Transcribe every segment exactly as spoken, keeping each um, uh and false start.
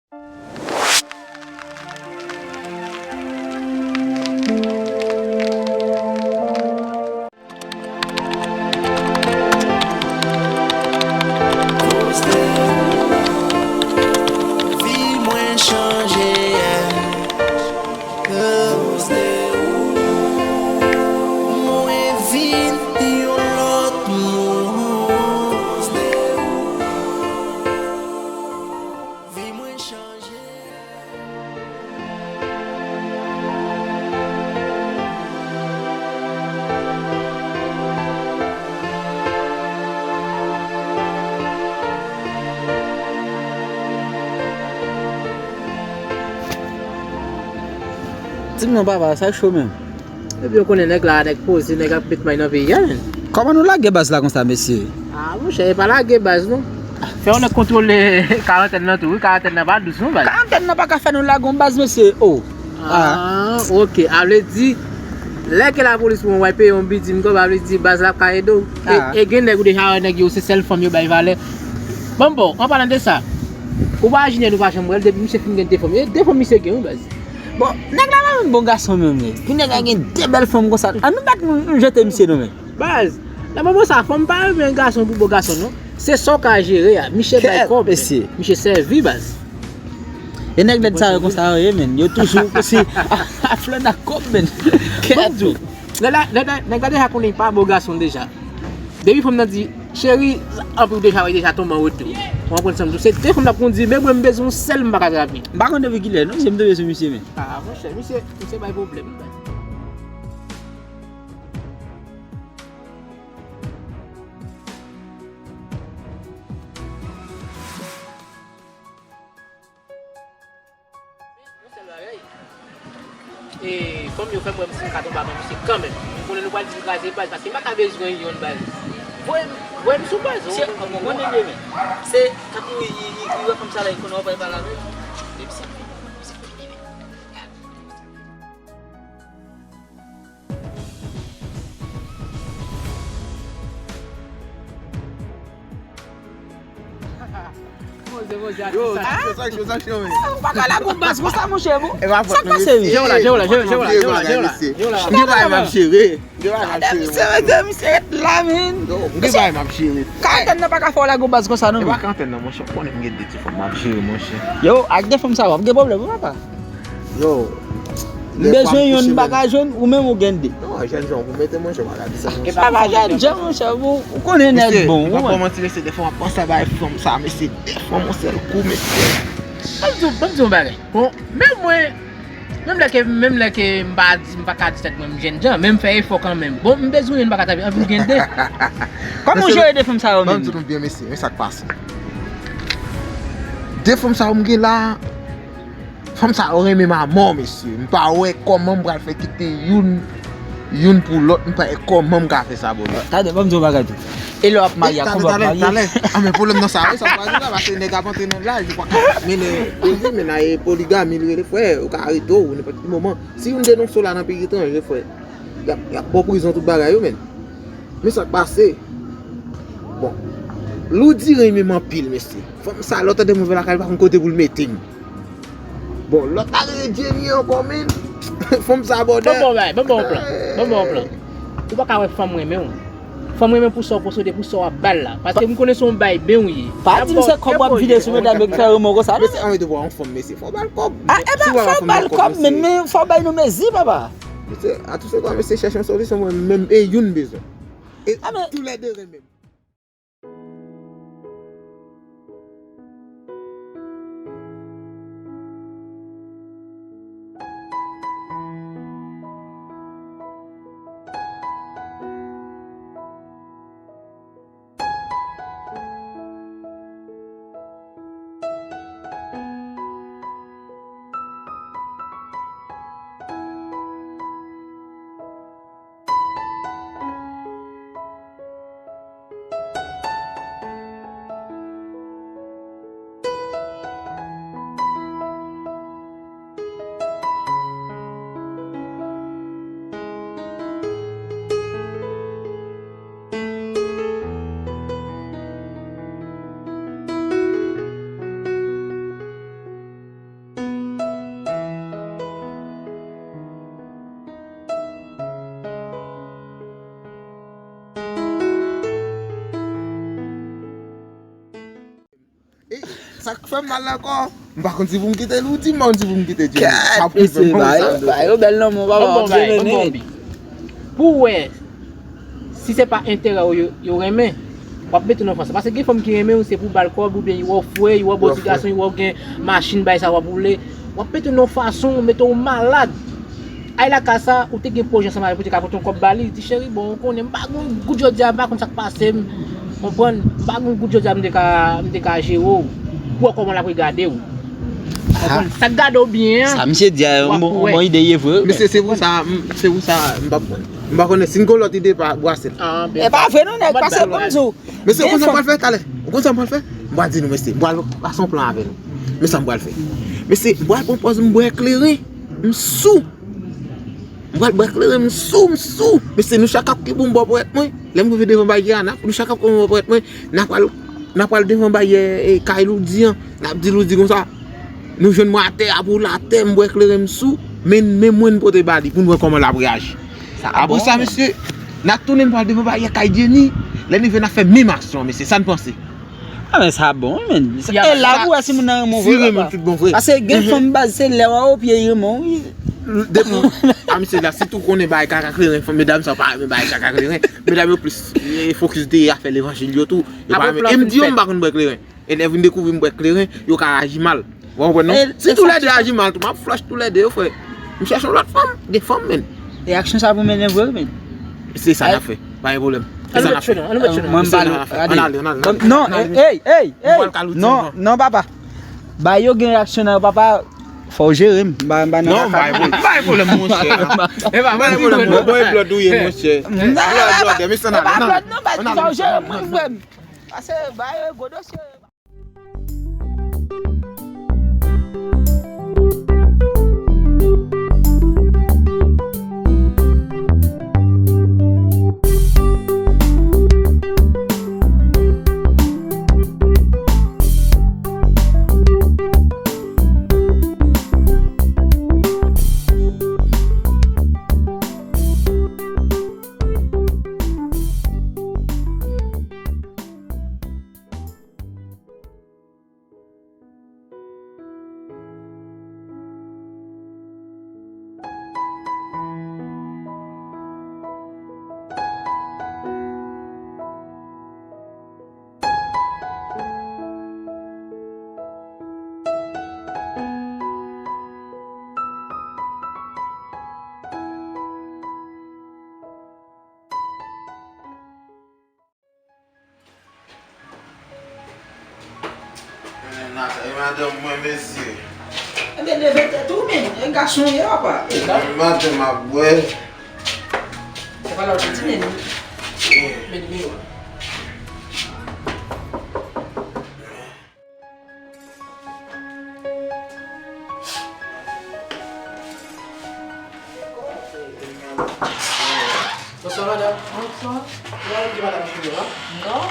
Koz de ou, vi mwen chanje. Koz de ou, mwen vin yon lòt moun. Koz de ou, vi mwen chanje. Di m non, papa, sa cho menm. Epi yo konnen nèg la, nèg poze, nèg ap met may nan peyi a, menn. Kòman nou lage baz la konsa, mesye? Ah, monchè, e pa lage baz, non. Fè yon nèg kontwole karantèn nan tou, wi, karantèn nan pa dous, non, baz. Karantèn nan pa ka fè nou lage yon baz, mesye. Oh. Ah, ok. A vle di, lè ke lapolis pran w, w al peye yon bidim kòb, a vle di baz la ap ka ede w. E, e gen nèg ou deja wè nèg yo, se sèl fanm yo bay valè. Bon, bon, an palan de sa, ou pa imajine nou pa janm wè l depi misye fin gen de fanm. E de fanm misye gen, wi, baz. Bon, nèg la pa menm bon gason menm, wi. Pou nèg la gen de bèl fanm konsa, ann nou bat nou, nou jete misye nou menm. Baz, nan moman sa, fanm pa renmen gason pou bo gason, non. Se sa w ka jere a. Misye bay kòb, mesye. Misye sèvi, baz. E nèg lèd sa yo konsa yo ye, menn. Yo toujou pouse a, a flè nan kòb, menn. Kèt. Nèg la, nèg la, nèg la deja konnen pa bo gason deja. Depi fanm nan di, cheri, anpi w deja wè deja tonbe an wout tou. Ou konprann sa m di w? Se telefòn l ap kondi, men mwen m bezwen yon sèl m pa ka trape. M pa konn depi kilè, non, se m tonbe sou misye, menn. Ah, monchè, misye, misye bay pwoblèm. Yon sèl bagay. E, fanm yo fè m wè m si m ka tonbe avè misye kanmenm. M konnen nou pral di m kraze baz, paske m pa ka bezwen yonn baz. Voye m, voye m sou baz. Se, ou konnen demen. Se, tankou li, li, li wè fanm sa la, li konnen w ap pale avè l. Depi sa. Yo, sa k cho, sa k cho, sa k cho, men. Ou pa ka lage yon baz konsa, monchè, bon. E pa fòt nou, mesye. Sa k pase, wi? Jere w la, jere w la, jere w la, jere w la, jere w la, jere w la. M gen bagay m ap jere. M gen bagay m ap jere, monchè. Misye ret la, men. Yo, m gen bagay m ap jere, frè. Karantèn nan pa ka fè w lage yon baz konsa, non, men. E pa karantèn nan, monchè, ou konnen m gen de ti fanm m ap jere, monchè. Yo, ak de fanm sa, w ap gen pwoblèm, wi, papa. Yo, m bezwen yonn, m pa ka jwenn, ou menm ou gen de. Non, jènjan, pou mete mwen, jènje, pa ka di sa, monchè. Papa, jènjan, monchè, ou, ou konnen nèg bon, ou konprann. Mesye, m pa manti, mesye, dèfwa m ap panse bay fanm sa, mesye, dèfwa yon sèl kou, mesye. Ban m di w, ban m di w yon bagay. Bon, menm mwen, menm lè ke, menm lè ke m pa di, m pa ka di tèt mwen, m jènjan, men m fè efò kanmenm. Bon, m bezwen yonn, m pa ka trape, anpi w gen de. Kòman w jere de fanm sa yo menm? Ban m di nou byen, mesye, men sa k pase. De fanm sa yo m gen la, fanm sa yo renmen m amò, mesye. M pa wè kòman m pral fè kite youn, youn pou lòt. M pa wè kòman m ka fè sa, bro. Tande, ban m di w yon bagay tou. E lè w ap marye, ak konbyen w ap marye? Talè, talè. Ah, men pwoblèm nan sa, wi, sa m pral di la, paske nèg ap antre nan laj, ou pa ka mennen, men nan poligami, l rele, frè, ou ka arete w nenpòt ki moman. Si youn denonse w la nan peyi etranje, frè, y ap, y ap ba w prizon, tout bagay yo, menn. Men sa k pase. Bon. Loudi renmen m anpil, mesye. Fanm sa, lè w tande m rive lakay, li pa konn kote pou l mete m. Bon, lòt la rele Jenny ankò, menn. Fanm sa, bòdè. Ban m ba w bagay, ban m ba w plan. Ban m ba w plan. Ou pa ka wè fanm renmen w. Fanm renmen pou sa w posede, pou sa w ap ba l la. Paske m konnen se yon bay ben ou ye. Pa di m se kòb w ap vide sou medam yo ki fè renmen w konsa, non. Mesye, anmwey, de bwa yon fanm, mesye. Fò w ba l kòb. Ah, e ben, fò w ba l kòb, men, men fò w bay nou mezi, papa. Mesye, a tou se kwa, mesye, chèche yon solisyon, mwen menm, e youn bezwen. E toulède renmen m. Sa k fè m mal ankò, m pa konn si pou m kite l ou di m, m pa konn si pou m kite Jenny. Sa pou fè m mal. Ba yo bèl lanmou, papa. Bon, bon, bay, bon, bon, bi. Pou w wè, si se pa enterè w yo, yo renmen, w ap mete nan fason. Paske gen fanm ki renmen w, se pou ba l kòb, oubyen yo wè w fre, yo wè w bon ti gason, yo wè w gen machin, bay sa w ap woule. W ap mete nan fason, mete w malad. Ay lakay sa, ou te gen pwojè ansanm avè l pou te ka pote yon kòb ba li, li di, cheri, bon, ou konnen, m pa gen yon goud jodi a, m pa konn sa k pase m, konprann? M pa gen yon goud jodi a, m te ka, m te ka jere w. Pou w wè kòman l ap regade w. Konprann? Sa k gade w byen an, sa misye di a, yon bon, yon bon ide ye vre. Mesye, se pou sa, m, se pou sa, m pa, m pa konnen si n gen lòt ide pa bwase l. E pa vre non, nèg, pase bon di w. Mesye, ou konn sa m pral fè talè? Ou konn sa m pral fè? M pral di nou, mesye, m pral pase yon plan avè nou. Men sa m pral fè. Mesye, m pral pran pòz m bwè kleren. M sou. M pral bwè kleren, m sou, m sou. Mesye, nou chak ap kenbe yon bò pòt mwen. Lè m rive devan baryè a, n ap, nou chak ap kenbe yon bò pòt mwen. N ap pral, n ap pral devan baryè, e, kay Loudi an. N ap di Loudi konsa, nou jwenn mwen atè a, pou l atè, m bwè kleren, m sou. Men, men mwen, m pote ba li, pou n wè kòman l ap reyaji. Apre sa, mesye, n ap tounen, n pral devan baryè kay Jenny. Lè n rive, n ap fè menm aksyon an, mesye. Sa n panse? A, men sa bon, men. E la pou wè si moun nan renmen w vre, papa. Paske gen fanm baz, se lè w wè w pye renmen w, wi. Depi, a, mesye, la, sitou konnen bagay kaka kleren, fanm, medam sa pa renmen bagay kaka kleren. Medam yo plis, e, fokis de afè levanjil yo tou. Yo pa renmen. E m di yo, m pa konn bwè kleren. E lè yo vin dekouvri m bwè kleren, yo ka aji mal. Ou konprann non? Si toulède aji mal tou, m ap flòch toulède yo, frè. M chèche yon lòt fanm, gen fanm, men. E aksyon sa pou mennen vre, men. Se sa n ap fè. Pa gen pwoblèm. Se sa n ap fè. Ann ale, ann ale. Non, ey, ey, ey. Non, non, papa. Ba yo gen reyaksyon nan yo, papa. Fò w jere m. M pa, m pa nan... Non, m pa gen pwoblèm. M pa gen pwoblèm, monchè. E pa, m pa gen pwoblèm, monchè. Bon, e blòd ou ye, monchè. Blòd, blòd, men se nan... E pa blòd, non, ba, fò w jere m, mwen, frè m. Pase ba yo gwo dosye. E madanm mwen, mesye. Ebyen, leve tèt ou, men. E gason w ye, papa. Depi maten m ap bwè. Se pa la w te di, men. Men, men. Bonswa, madanm. Bonswa. Ou pa wè ki madanm Junior an? Non.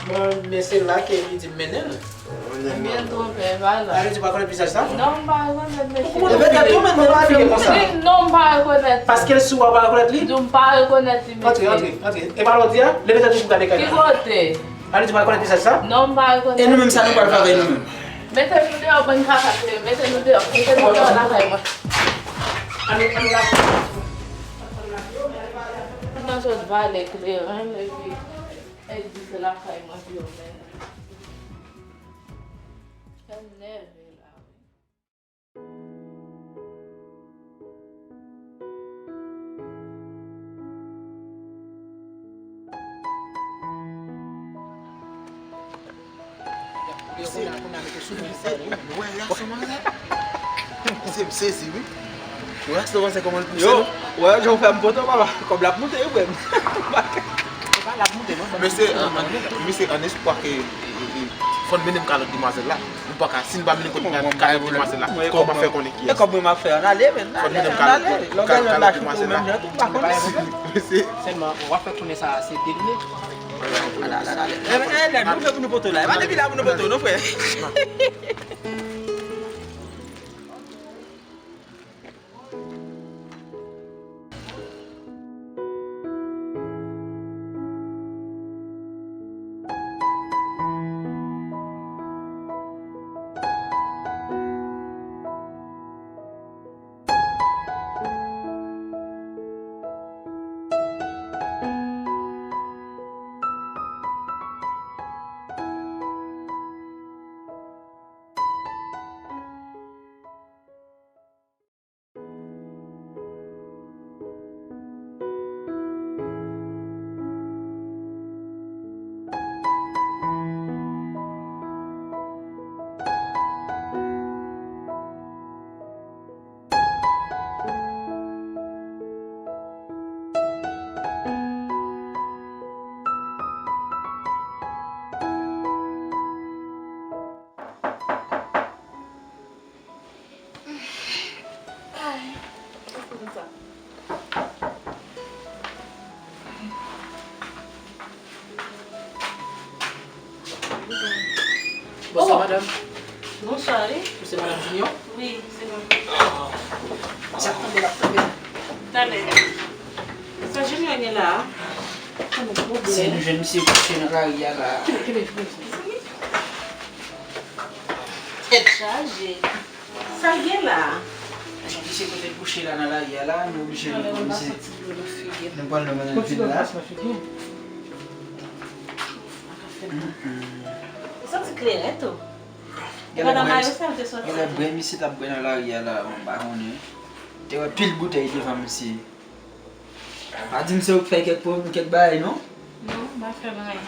Bon, men se la ke li di m mennen l. Ou byen twonpe, e pa la. A, li di w pa rekonèt vizaj sa? Non, m pa rekonèt mesye. Ou kòmanse file, ou pa file konsa. Non, m pa rekonèt li. Paske l sou a, ou pa rekonèt li? Non, m pa rekonèt li, mesye. Antre, antre, antre. E pa lè w di a, leve tèt ou pou gade kay la. Ki kote? A, li di w pa rekonèt vizaj sa? Non, m pa rekonèt. E nou menm, sa nou pral fè avè nou menm? Mete nou deyò, bann kaka kleren. Mete nou deyò. Mete nou deyò lakay mwen. Ann, ann lave. Nan sot vale kleren, epi, epi se lakay mwen pou yo mennen. Sa nève la, wi. Mesye, nou wè reyaksyon manzè. Mesye, m sezi, wi. Ou wè reyaksyon manzè kòman l pouse nou? Yo, wè jan w fè m poto, papa. Kòb la ap moute, wi, frè m. E pa l ap moute, non. Mesye, an, an, mesye, an espwa ke, e, e, e, fò n mennen m kalòt demwazèl la. Nou pa ka, si n pa mennen kot kay demwazèl la, kòman fè konnen kiyès? E kòb mwen m ap fè, ann ale, men, ann ale, ann ale. Lè w gen lòt la chante w menm jan tou, m pa konnen. Mesye. Sèlman, w ap fè konnen sa, se degre. Ala, ala, ala. E, e, nèg, nou fè pou nou poto la. E pa depi la pou nou poto, non, frè. Bonswa, wi. Ou se madanm Junior? Wi, se mwen. Ah. Sa k tonbe la, tonbe. Talè. Sa Junior gen la a? Sa nou pwoblèm. Si nou jwenn misye kouche nan lari a la. Tèt chaje. Sa l gen la a? Misye kote l kouche la nan lari a la, nou oblije nou pran misye. Nou pran l nan men l vin la. Ou santi kleren tou? Genlè bwè misye t ap bwè nan lari a la, m pa konnen. Te wè pil boutèy devan misye. Pa di misye fè kèk pwob-, kèk bagay, non? Non, m pa fè anyen.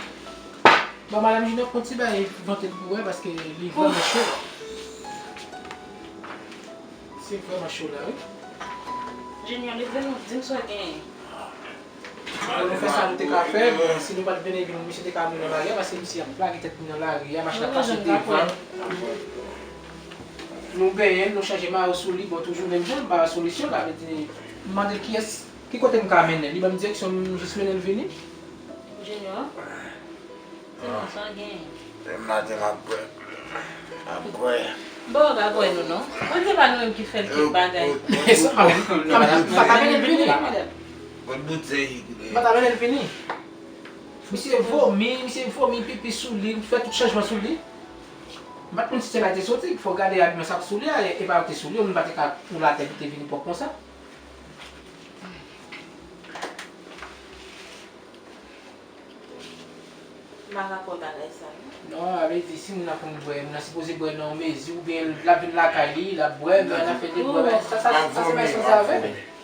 Bon, madanm Junior, pran ti bagay vante l pou wè, paske li vrèman cho. Se vrèman cho la, wi. Junior, leve non, di m sa w genyen. Bon, nou fè sa nou te ka fè. Bon, si nou pa t vin, misye te ka mouri nan lari a, paske misye ap plage tèt li nan lari a, machin ap pase devan. Nou benyen l, nou chanje mayo sou li, bon, toujou menm jan, m pa wè solisyon, sa vle di, m mande l kiyès, ki kote m ka mennen l. Li ban m direksyon, m jis mennen l vini. Junior? Ti moun sa gen. Demen maten m ap bwè. M ap bwè. Bon, w ka bwè nou non. Bondye pa nou menm ki fè l tout bagay. Sa pa vle vini. Kot boutèy? M pa ta mennen l vini. Misye vomi, misye vomi pipi sou li, fè tout chanjman sou li. M pa t konn si se la te soti, fò w gade abiman sa k sou li a, e pa te sou li, yon moun pa te ka pou l atè, li te vini pwòp konsa. M pa ka kwè bagay sa non. Non, sa vle di si moun nan konn bwè, moun nan sipoze bwè nan yon mezi, oubyen l ap vin lakay li, l ap bwè, men nan fè de bwè, sa, sa, sa se pa responsab avè.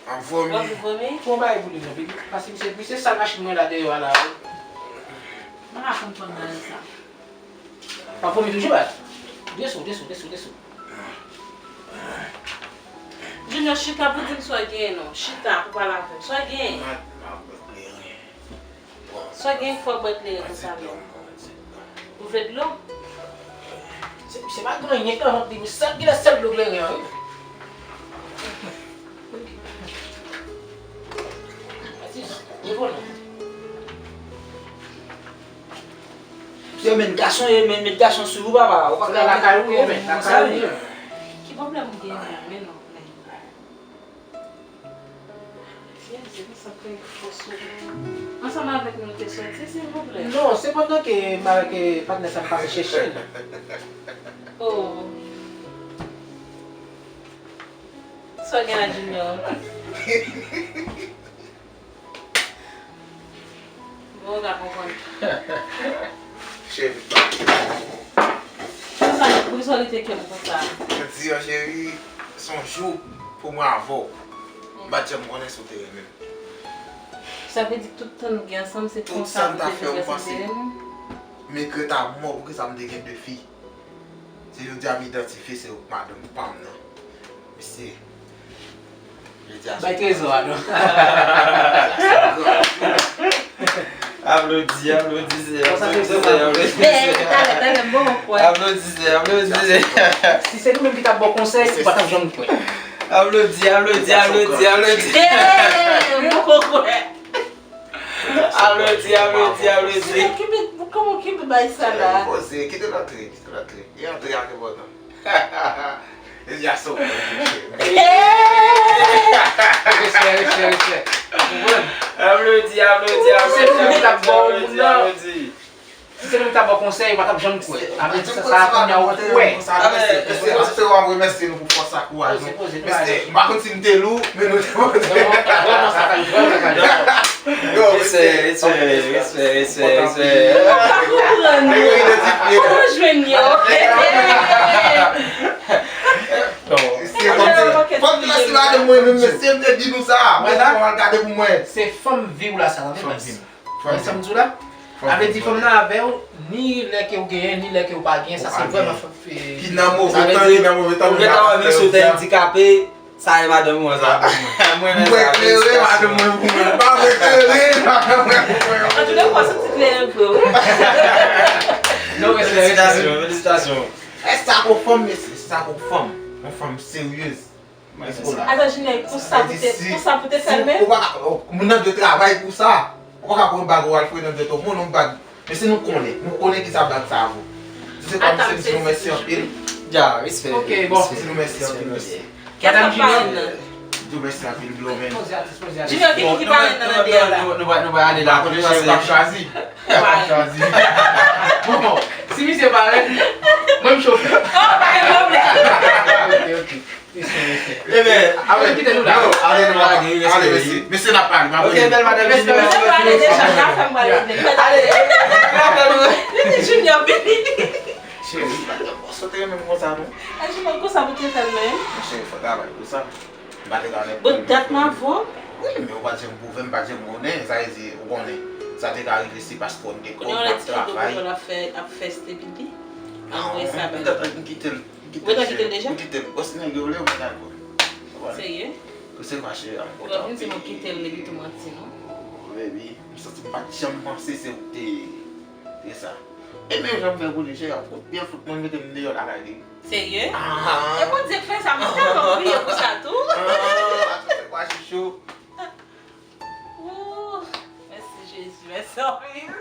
M ap vomi. W ap vomi? Fè yon bagay pou li non, pitit. Pase misye, misye sal machin mwen la deyò a la, wi. M pa ka konprann bagay sa. W ap vomi toujou, baz? Desann, desann, desann, desann. Junior, chita pou di m sa w genyen non. Chita pou pale avè m. Sa w genyen? M ap, m ap bwè kleren. Sa w genyen k fè w bwè kleren konsa menm? Ou vle dlo? Se, se pa gen anyen k nan vant li, men sèl, genlè sèl dlo kleren an, wi. Atis, leve w non. Yo, men gason, yo, men, met gason sou ou, papa. Ou pa ka lakay ou ye, men lakay ou ye. Ki pwoblèm ou genyen menm? Men non, men. Jezi, konsa k fò sou ou. Ansanm avèk nou, nou te soti, silvouplè? Non, se pandan ke m avèk, eh, patnè sa m pase chèche l. Oh. Sa w gen la, Junior? Bon, w ka konprann. Cheri. Poukisa, poukisa w rete kè m konsa? Jodi a, cheri, se yon jou pou mwen avè w. M pa t janm konnen si w te renmen m. Sa vle di tout tan nou gen ansanm, se konsa pou te vin wè si w te renmen m? M regrèt a mò, poukisa m te gen de fi? Se jodi a m idantifye se madanm pa m nan. Mesye, jodi a se... Bay trezò a non. Aplodi, aplodi, Seyè, aplodi, Seyè, aplodi, Seyè. Aplodi, Seyè, aplodi, Seyè. Si se nou menm ki t ap ba w konsèy, ou pa t ap janm kwè. Aplodi, aplodi, aplodi, aplodi. Hey, m poko kwè. Aplodi, aplodi, aplodi. Kòman w kenbe bay sa la? Poze, kite l antre, kite l antre. Li antre ak enpòtan. Li di a sou. Respè, respè, respè. Aplodi, aplodi, aplodi, aplodi, aplodi. Si se nou ki ta ba w konsèy, ou pa t ap janm kwè. Sa vle di sa, sa kounye a ou kwè. Mesye, mesye, w ap remèsye nou pou fòs ak kouraj nou. Mesye, m pa konn si m te lou, men nou te poze. Yo, respè, respè, respè, respè, respè. Mwen pa konprann yo. Kote w jwenn yo? Mesye, fòk nou remèsye madanm mwen menm, mesye, m te di nou sa. Mwen la, fò al gade pou mwen. Se fanm vi w la sa, tande, baz. Wè sa m di w la? Sa vle di fanm nan avè w, ni lè ke w genyen, ni lè ke w pa genyen, sa se vrèman fanm fi. Ki nan move tan, ki nan move tan, nou la fè sa. Ou gentan wè mesye w te andikape, sa e madanm ou an sa. Mwen menm sa, klere, madanm mwen pou mwen. Pa mwen klere, madanm mwen pou mwen. Antouka, w santi klere vre, wi. Non, men felisitasyon, felisitasyon. E sa gon fanm, mesye, sa gon fanm. Yon fanm seryez. Atan, Junior, konsa pou te, konsa pou te fè l menm? Ou pa ka, moun nan dwe travay pou sa. Ou pa ka pran bag ou al foure nan dwèt yon moun, yon bag. Mesye, nou konnen, nou konnen kisa bag sa a vo. Se kòmsi m di nou mèsi anpil. Ja, respè. Ok, bon. M di nou mèsi anpil, mesye. Kèt ap pale nan. M di nou mèsi anpil, bro, men. Poze a, poze a. Junior, ki ki pale nan nan deyè la? Nou va nou va ale la. Kote chèz pa chwazi. Pa chwazi. Bon, si misye pa rèd, mwen m chofe. Oh, pa gen pwoblèm. Ok, ok. Respè, respè. Ebyen, Avèk kite nou la. Ale, nou ale, mesye. Mesye, n ap pale, m ap Ok, bèl madam. Mesye, mesye, Mwen pale deja, la fè m pale. Mwen pale. Li di Junior vini. Cheri, pa gen bòs, ou te renmen m konsa, non? A Junior, konsa pou te fè l menm. Cheri, fò travay pou sa. M pa te ka nèk. Bon, dat m avè w. Wi, men ou pa t janm pwouve m, m pa t janm konnen. Sa vle di, ou konnen. Sa te ka rive se paske w te kòb, w ap travay. Kounye a w ap fè, ap fè stepipi. Apre sa, M te tann kite l. M kite Ou te kite l deja? M kite l. Bòs nèg yo, lè ou mèt ankò. Serye? Ou se fache ankò. Ou ap vin di mwen kite l, epi tou manti, non? Baby, m santi m pa t janm panse se ou te, te sa. E menm jan m fè pou li, cheri, ap fout byen fout mwen mete m deyò lakay li. Serye? Ah. E Bondye k fè sa, mwen tèlman priye pou sa tou. Ah, se kwa chouchou. Ooh, mèsi Jezi, mèsi anpil.